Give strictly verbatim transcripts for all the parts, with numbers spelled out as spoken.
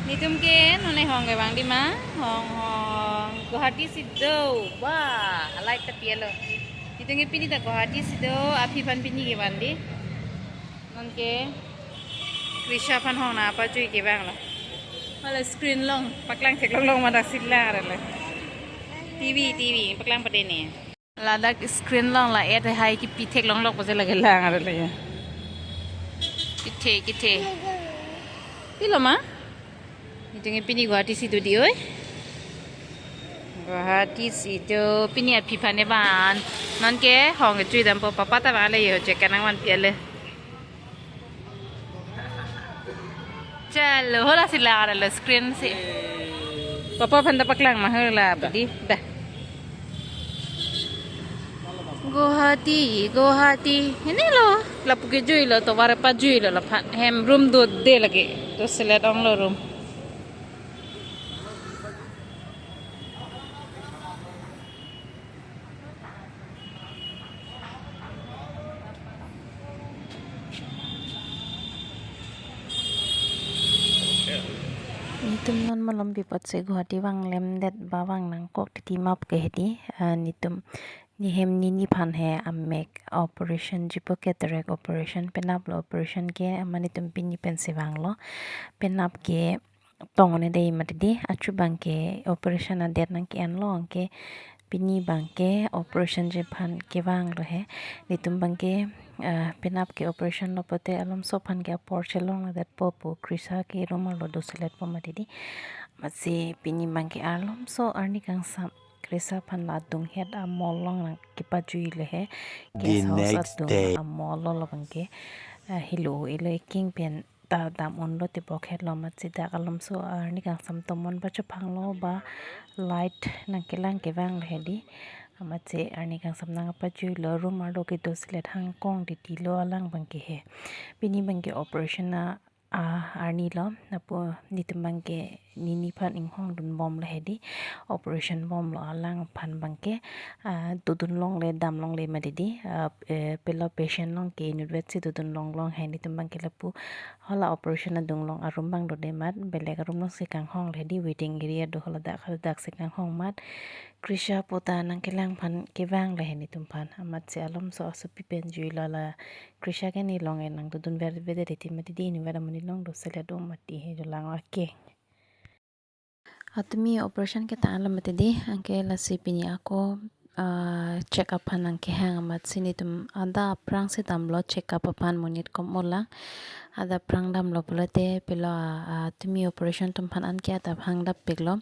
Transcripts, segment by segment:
Netum ke non ahong kevang di ma, hong hong Guwahati si do. Wah, light ta pialo. Netum ke pini ta Guwahati si do, aphi aphan pini kevan di. Non ke Krisha aphan hong nangpajui kevanglo. Hala screen along paklang theklong long ma dak si lang arlo. T V, T V paklang pade ne. Ladak screen along la et hai kipi theklong lok pajui lake lang arlo ya. Kithe, kithe. Pilo ma? Netum ke pini Guwahati si do di oi. Guwahati si do, pini aphi aphan evan. Non ke hong kejui dampo, papa ta vale yo, jacket nangvan piale. Chalo, hala si lang arlo screen si. Papa aphan ta paklang ma hala padi. Dah. Guwahati, Guwahati. Ini lo, lapu kejuilo, tovar pajuilo, laphan hem room dode lake. To selet onglo room. Netum non malom pi apotsi Guwahati vanglemdet ba vang nangkok titi ma pu ke hedi, ah, netum nehem nini aphan he amek operation jipo, cataract operation, penap lo operation ke, amat netum pini pensi vanglo. Penap ke tong ne dei mati di, achu abang ke operation adet nangke-enlo, anke pini abang ke operation ji aphan kevanglo he. Netum abang ke, eh, penap ke operation lo pote alomso aphan ke apor chelongledetpo pu Krisha ke room arlo do seletpo mati di. Amatsi pini abang ke alomso arni kangsam Krisha aphan la adung het amol along nangkepajuilo he. The Guest house next adung day. Amol lo labang ke, eh, helo elo eking pen ta dam unlo tebok hetlo, amatsi dak alomso arni kangsam tomon ba chephanglo ba light nangkelang kevanglo hedi. Amatsi arni kangsam nangpajuilo, room arlo kedo selet hangkong titi lo alang abang ke he. Pini abang ke operation a, a arni lo, lapu netum abang ke nini aphan inghong dunbomlo hedi. Operation bomlo alang aphan abang ke, ah, dodun longle, dam longle mati di, ah, eh, pilo patient along ke inutvet si dodun longlong he. Netum abang ke lapu hala operation adung along aroom abang dode amat, belek aroom along si kanghonglo hedi, waiting area do, hala dak hala dak si kanghong amat. Krisha pu ta nangkelang aphan kevanglo he netum aphan. Amatsi alomso asopi pen juilo, la Krisha ke ne long e nang dodun ver vede reti mati di, inutvet amonit along do selet do mati he, jo lang ake. Atumi operation ketang lo mati di, anke lasi pini ako, ah, check up aphan nangkehang, amatsi netum adap aphrang si damlo check up aphan, monit komo lang. Adap aphrang damlo pulote pilo, ah, atumi operation atum aphan anke adap hang dappiklo.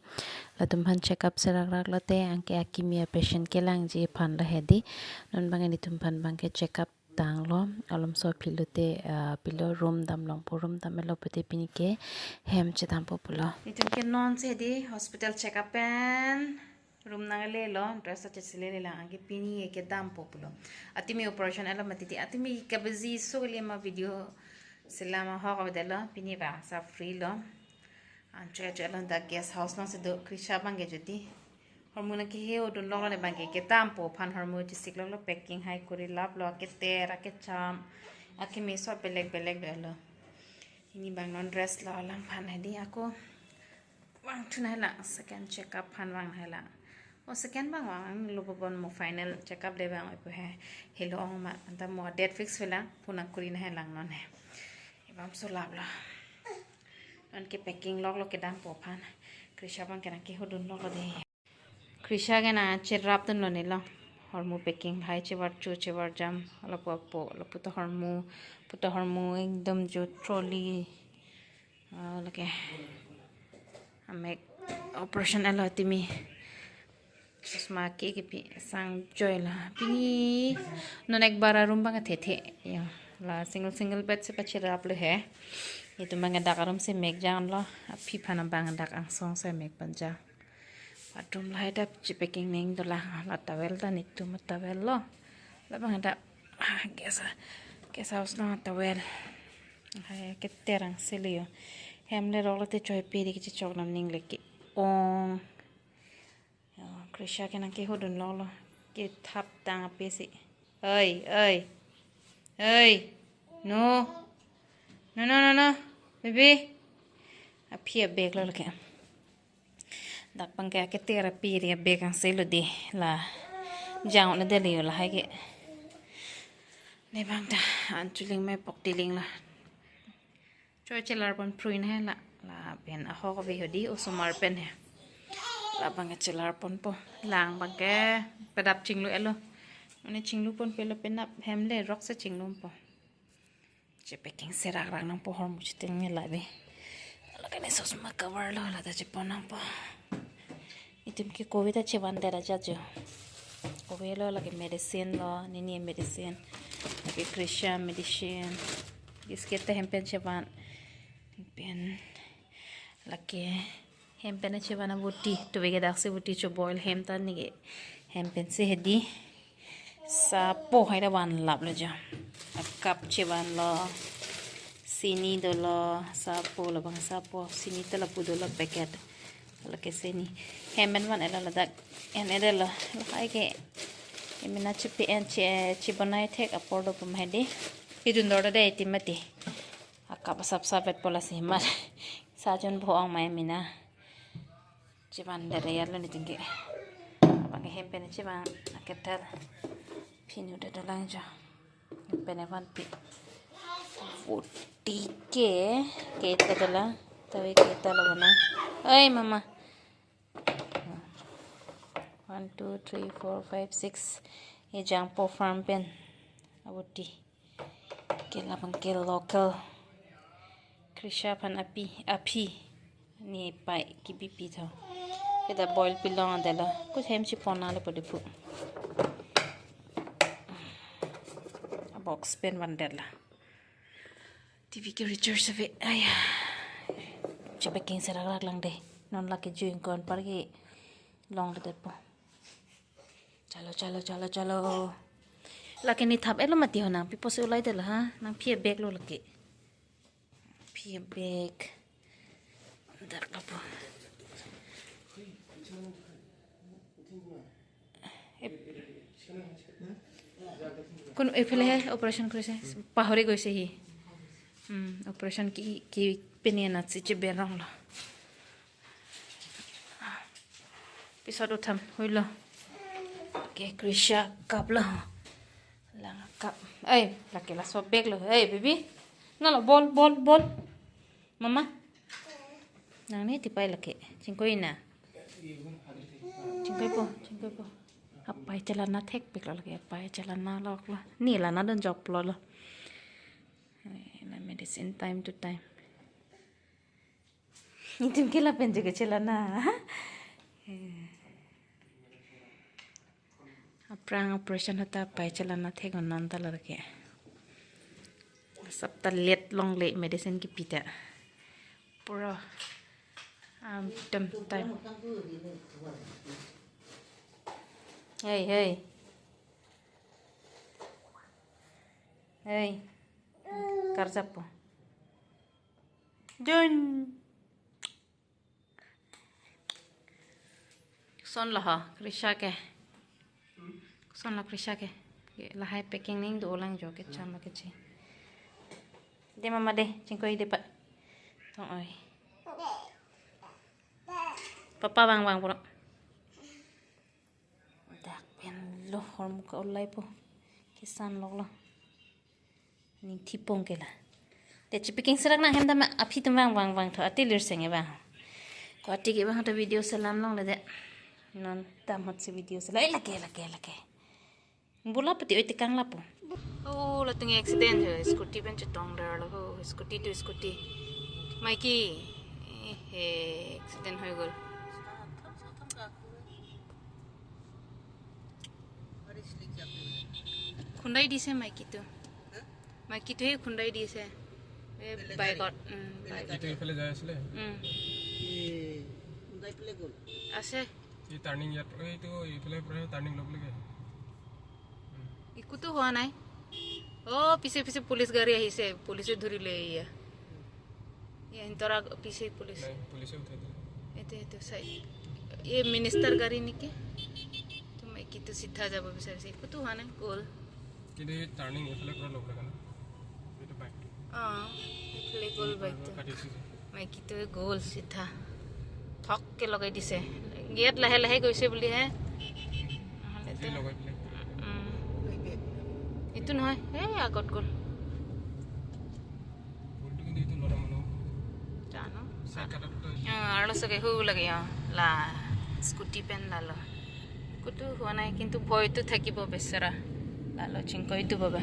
Latum aphan check up serak rak lote anke akimi apatient kelangji aphan lo hedi. Non abang netum aphan abang ke check up tanglo, alomso aphi lote, ah, pilo room dam longpo, room dam-etlo pote pini ke hem chedampo pulo. Netum ke non si hedi hospital check up pen room nanglelo, dress ta chesele lang, anke pini ke kedampo pulo. Atumi operation etlo mati di, atumi ke busy so kali ma video selam ahok avedetlo, pini bangso free lo. Anchot anchot lo, dak guest house along si do, Krisha abang ke jodi hormu nangkehe-o dunlonglo ne abang ke, kedampo aphan hormu chesik longlo, packing hai kori laplo, aketer akecham akeme so belek belek dolo. Pini abang non rest lo alang aphan hedi, ako vangthu nanglang, second check up aphan vang nanglang. O second abang vanglo, bobon mo final check up de vang oi pu he, helo ong ma, anta mo date fix velang, pu nangkori nanglang non he. Ebam so laplo. Non ke packing loklo kedampo aphan. Krisha abang ke nangkeho dunloklo de. Krisha ke nangcherap dunlo ne lo. Hormu packing hai chevar cho chevar jam. Lapu apo, lapu ta hormu, pu ta hormu ekdom jo trolley. Oh, lake. Amek operation etlo timi. Chosma ke kepi sang joilo. Pini non ek bar aroom abang athe the. Yo, la single single bed si pacheraplo he. Netum abang dak aroom si mek janlo. Aphi aphan abang dak angsong si mek panja. Bathroom lahai ta chepacking nangji dolang, la towel ta netum towel lo. Labang dak, ah, guest, guest house along towel. Hai keter angse lo yo. Hem lerok lote choi pe di kechechok nam ning leke ong. Yo, Krisha ke nangkeho dunloklo. Kethap tang ape si. Oi, oi. Oi. No. No, no, no, no. Baby. Aphi abag lo lake. Dak abang ke aketer api ri abag angse lo di la jang-un-edetlo lahai ke. Ne abang ta an chuling me pok tiling la. Choi chelar pon phrui na he la. Lapen ahok ave ho di osomar pen he. Labang ke chelar ponpo. Lang abang ke pedap chinglu elo. Mane chinglu ponpe lapen nap hem le rok se chinglumpo. Che packing serak rak nangpo, hormu chiteng ne la ave. Lake ne sosma cover lo, la ta chepon nangpo. Itum ke kove ta chevandet ajat jo. Kove lo lake medicine lo, nini medicine. Lake Krisha medicine. Biscuit ta hem pen chevan. Pen lake hem pen chevan abuti. Tuve ke daksi buti cho boil hem ta neke hem pen si hedi. Sapo hai ta vanlap lo jo. A cup chevan lo. Sini dolo, sapo labang sapo, sini ta lapu dolo packet. Lake sini. Hem pen van-etlo ladak. En-edetlo. Lahai ke. Emina chepi en che, chebonai thek apor do pu ma hedi. Idun dor da dei ti mati. A cup asap sap vetpo lasi mat. Sajon bo-ong ma emina. Chevandet ajat lo niting ke. Abang ke hem pen chevan aketel. Phinu ta dolang jo. Hem pen vanpi. Buti ke, ke ta dolang. Tawi ke ta lo na. Oi, mama. One, two, three, four, five, six. Ye jangpo farm pen. Abuti. Ke labang ke local. Krisha aphan api, aphi. Ne pai kibi pi tho. Ke ta boil pilong adelo. Kut hem chepon nangpo de pu. A box pen vandetlo. T V ke recharge ave. Aya. Che packing serak rak lang de. Non lake jui ingkoi anpar ke longledetpo. Chalo, chalo, chalo, chalo. Lake ne thap-etlo mati ho nang. Pi pusi ulai detlo ha. Nangphi abag lo lake. Phi abag. Dak lapu. Ep-, কোন এইফালেহে অপাৰেশ্যন কৰিছে, পাহৰি গৈছে সি। উম, অপাৰেশ্যন কি, কি পিন্ধি আনাত চিচি বেৰং ল। পিছত উঠাম, শুই ল। Oke, Krisha cup lo. Lang cup. Ei, lake laso bag lo. Ei, baby. Nalo, bol, bol, bol. Mama. Nang ne tipai lake. Chingkoi na. Chingkoipo, chingkoipo. Apai chelana thekpiklo lake, apai chelana loklo. Ne lana donjoklo lo. Eh, la medicine time to time. Itum ke lapen juga chelana. Eh. Aphrang operation ahut ta apai chelana thek-un nang ta lake. Asap ta let longle medicine kipi ta. Pura, um, tem time. Hey, hey. Hey. Karjapo. Dun. Son lo ho, Krisha ke. Son lo Krisha ke. Ye, lahai packing ning do ulang jo ke cham ke chi. De mama de, chingkoi de pa. Tong oi. Papa vang vang pura. Dak pen lo hormu ka ulai po. Kesan loklo. Ning thipong ke la. Te chipacking serak nang hem dam aphi tum vang vang vang tho ati lir seng e vang. Ko ati ke vang ta video selam longle de. Non tam hot si video selam. Eh, lake, lake, lake. Bula pati oi tekang lapo. Oh, latum accident ho. Scooty pen chetong der lo ho. Scooty to scooty. Mikey. Eh, he, accident hoi gol. খুন্দাই দিছে মাইকীটো। হা? মাইকীটোৱে খুন্দাই দিছে। এই বেলেগ গাড়ী। বাইকত, উম, বেলেগ বাইকত। গাড়ী। এইটো এইফালে যাই আছিলে? উম। এই খুন্দাই পেলাই গ'ল। আছে। এই টাৰ্ণিং ইয়াত, এইটো এইফালে পৰা টাৰ্ণিং ল'ব লাগে। উম। একোতো হোৱা নাই। অ', পিছে পিছে পুলিচ গাড়ী আহিছে, পুলিচে ধৰিলে এয়া। এয়া সিহঁতৰ আগ-, পিছে পুলিচ। নাই, পুলিচে উঠাই দিলে। এইটো, এইটো চাই। এই মিনিষ্টাৰ গাড়ী নেকি? তো মাইকীটো চিধা যাব বিচাৰিছে, একোতো হোৱা নাই, গ'ল। কিন্তু এই টাৰ্ণিং এইফালে পৰা ল'ব লাগে ন? এইটো বাইকটো। অ', এইফালে গ'ল বাইকটো। কাটি দিছে যে। মাইকীটো গ'ল চিধা। থককে লগাই দিছে। ইয়াত লাহে লাহে গৈছে বুলিহে। নহ'লে তো, উম। এইটো নহয়, এই আগত গ'ল। জানো। অ, আৰু চাগে সৌ লাগে, অ, লা, স্কুটি পেন লালো। একোতো হোৱা নাই, কিন্তু ভয়তো থাকিব বেচেৰা। লালো চিংকৰিটো বাবা।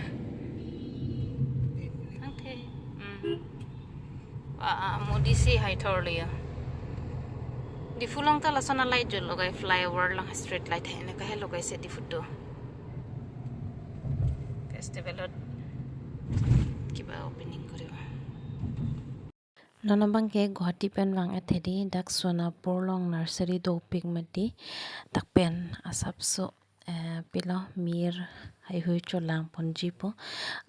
Okay। উম। Ah, ah, Modi si hai thor liya. Diphu along ta lason a light jo logai, flyover along street light hai, enekahe logaise Diphu to. Festival ot kiba opening koribo. Non abangke Guwahati pen vang-et hedi, dak Sonapur along nursery dopik mati, dak pen asapso, eh, pilo mir haihui cholangponji pu.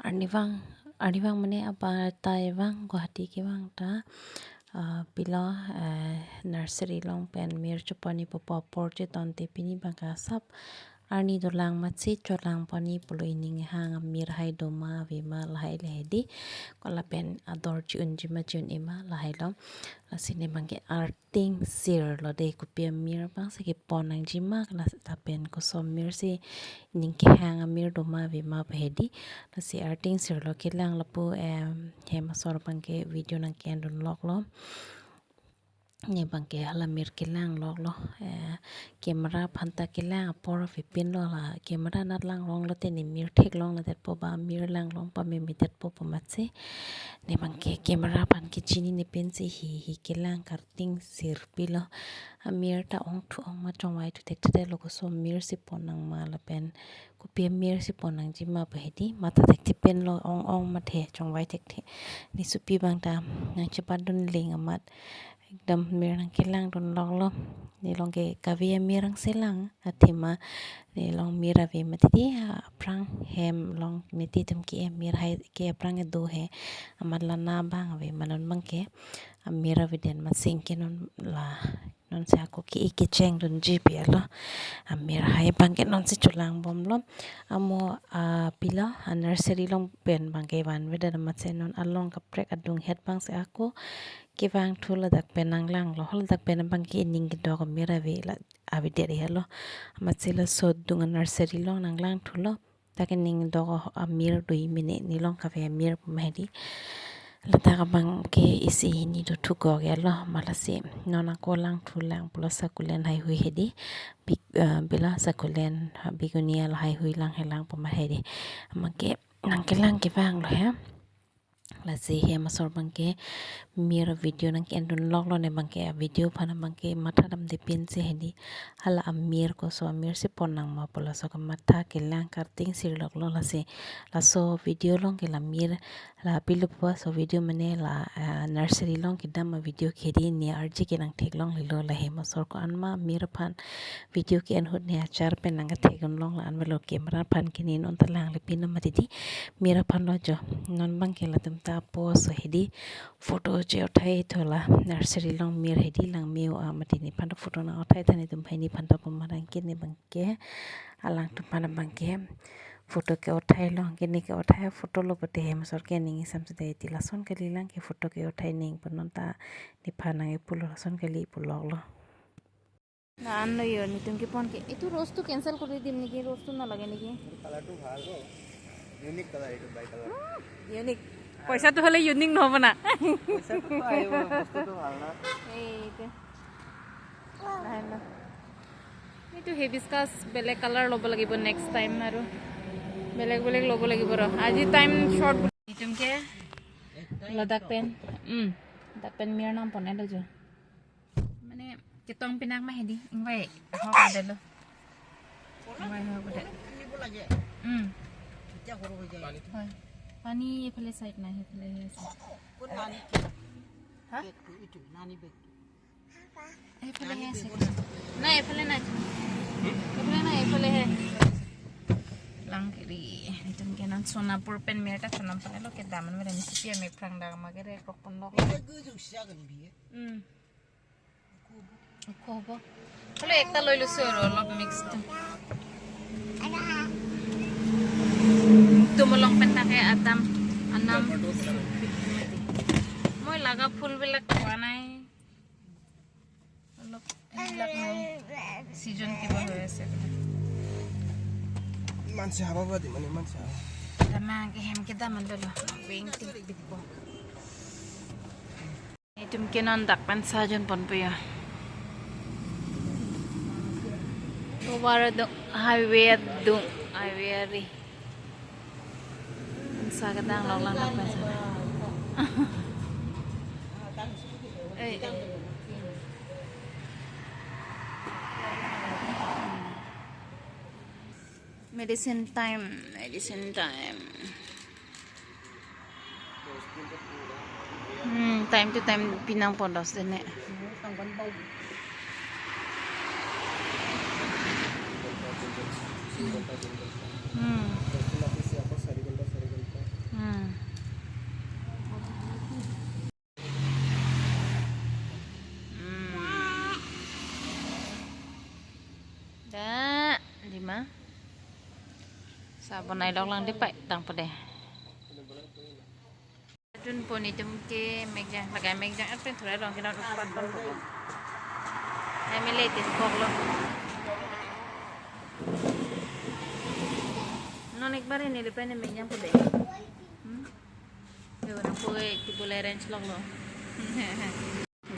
Arnivang, arnivang mane abatai vang Guwahati kevang ta, ah, pilo, eh, nursery along pen mir chopon-ipo pu apor chetonte pini abangke asap arni dolang amatsi cholangpon-ipo lo, ining hang amir hai doma avema lahai le hedi. Ko lapen ador chi-unji ma chi-un-e ma lahai lo. Lasi ne abangke arting sirlo de, kopi amir abangsi kepon nangji ma, la lapen koson amirsi, ining kehang amir doma avema pu hedi. Lasi arting sirlo, kelang lapu, em, hem asor abangke video nangke-en dunloklo. Ne abangke hala mir kelang loklo, eh, camera aphanta kelang apor avepinlo, la camera anat langrong lote ne mir theklong latetpo ba, mir langrong pamemedetpo pu amatsi. Ne abangke camera aphan kechinine pensi hi hi kelang karting sirpilo. Amir ta ongthu ong ma chongvai thu thekthelo, koson amirsi pon nang ma lapen kopi amirsi pon nangji ma pu hedi, matha thekthe penlo, ong ong mathe chongvai thekthe. Ne sopi abang ta nangchepadun ling amat ekdam mir nangkelang dunloklo. Ne along ke kave amir angse lang, athema ne along mir ave mati di, aphrang hem along ne titum ke amir hai ke aphrang kedo he, amat lana abang ave, ma non abangke amir avedet amatsi ke non la, non si ako ke-e kecheng dunji pi alo. Amir hai abangke non si cholangbomlo. Amo, ah, pilo, ah, nursery along pen abangke vanvedet amatsi non along kaprek adunghet abangsi ako kevangthu, ladak pen nanglanglo, hol dak pen abangke ining kedok amir ave la, avedet ri alo. Amatsi laso adung a-nursery along nanglangthulo. Dak ining dok amir do-i mene, ne along kave amir pu ma hedi. Ladak abangke isi hini do thukok ya lo, ma lasi non ako langthu lang pulo, succulent haihui hedi. Big, eh, pilo succulent, ha, begonia lo haihui lang helang pu ma hedi. Abangke nangkelang kevanglo he. Lasi hem asor abangke mir video nangke-en dunloklo, ne abangke a-video aphan abangke matha damde pensi hedi, hala amir koson amirsi pon nang ma pu laso kamatha kelang karting sirloklo. Lasi laso video along ke la mir, la pilo pu laso video mane la, ah, nursery along kedam a-video ke hedi, ne arje ke nangtheklonglelo, la hem asor ko-an ma mir aphan video ke-en ahut ne achar pen nangkethek dunlong, la-an avelo, camera aphan ke ne non ta langle pin mati di, mir aphan lo jo. Non abangke latum ta apotso hedi, photo che-othai thola, nursery along mir hedi, langme-o a mati, nephan ta photo nang-othai tha netum hai, nephan ta pu ma, anke ne abangke alangtum aphan abangke photo ke-othai long, ke ne ke-othai photo lo pute hem asor ke ning isam sede ti, lason kali lang ke photo ke-othai ning pu non ta nephan nangkepulo, lason kali puloklo. Na an lo yo, netum kepon ke. এইটো rose টো cancel কৰি দিম নেকি? Rose টো নালাগে নেকি? এইটো কালাৰটো ভাল অ। Unique colour এইটো, বাই কালাৰ। ইউনিক। পইচাটো হ'লে ইউনিক নহ'ব না? পইচাটো আহিব, বস্তুটো ভাল না? এইটো। লাহে লাহে। এইটো hibiscus বেলেগ কালাৰ ল'ব লাগিব নেক্সট টাইম আৰু। বেলেগ বেলেগ ল'ব লাগিব ৰ। আজি time short. Netum ke ladak pen, hmm, ladak pen mir nangpon-et lo jo. Mane ketong pinak ma hedi, ingvai ahok delo. Ingvai ahok de. Hmm. Hoi. Pani ephale side na, ephale he side. Ha? Ephale he side. Na, ephale na. Ephale na, ephale he. Lang kiri. Netum ke non Sonapur pen mir ta Sonapur lo kedam an mere, misi pi ame phrang dak ma kere krok ponlok. Hmm. Ako hobo. Kalo ekta loi lo sir, olop mix to. Tum along pen ta ke adam, anam. Laga phul bilak kowa nai. Olop, bilak nai. Season kiba hoi ase. Mansi haba badi mane mansi haba. Tama ke hem ke daman dolo. Wing tik bitpo. Itum ke non dak pen sajon ponpo ya. Tovar adung, highway adung, highway ari. Sa kedang lok lang dak pen sa. Eh, eh. Medicine time, medicine time. Hmm, time to time pinang pondos dene. Hmm. Hmm. Hmm. Da, di ma? Sa bonai lok lang di pai tang pade. Tun pon itum ke mekjang, lagai mekjang at pen thura long ke non utpat ponpo. Hai mele tin koklo. Non ek bar ini lepen mekjang pade. Hmm? Yo, nangpo eh, table arrange loklo.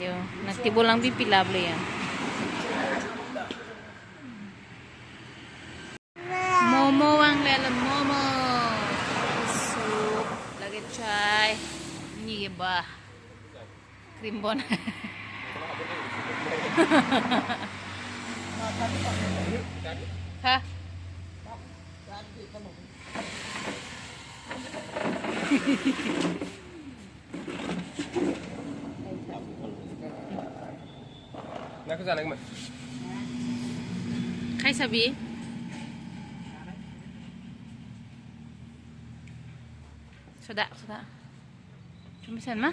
Yo, nang table lang bipilap lo ya. Momo vang lelo, momo. Soup, lake chai. Ni ke bah. Cream bun. Ha? Nako jana kema? Khai sabi? Soda, soda. Chumi sen ma?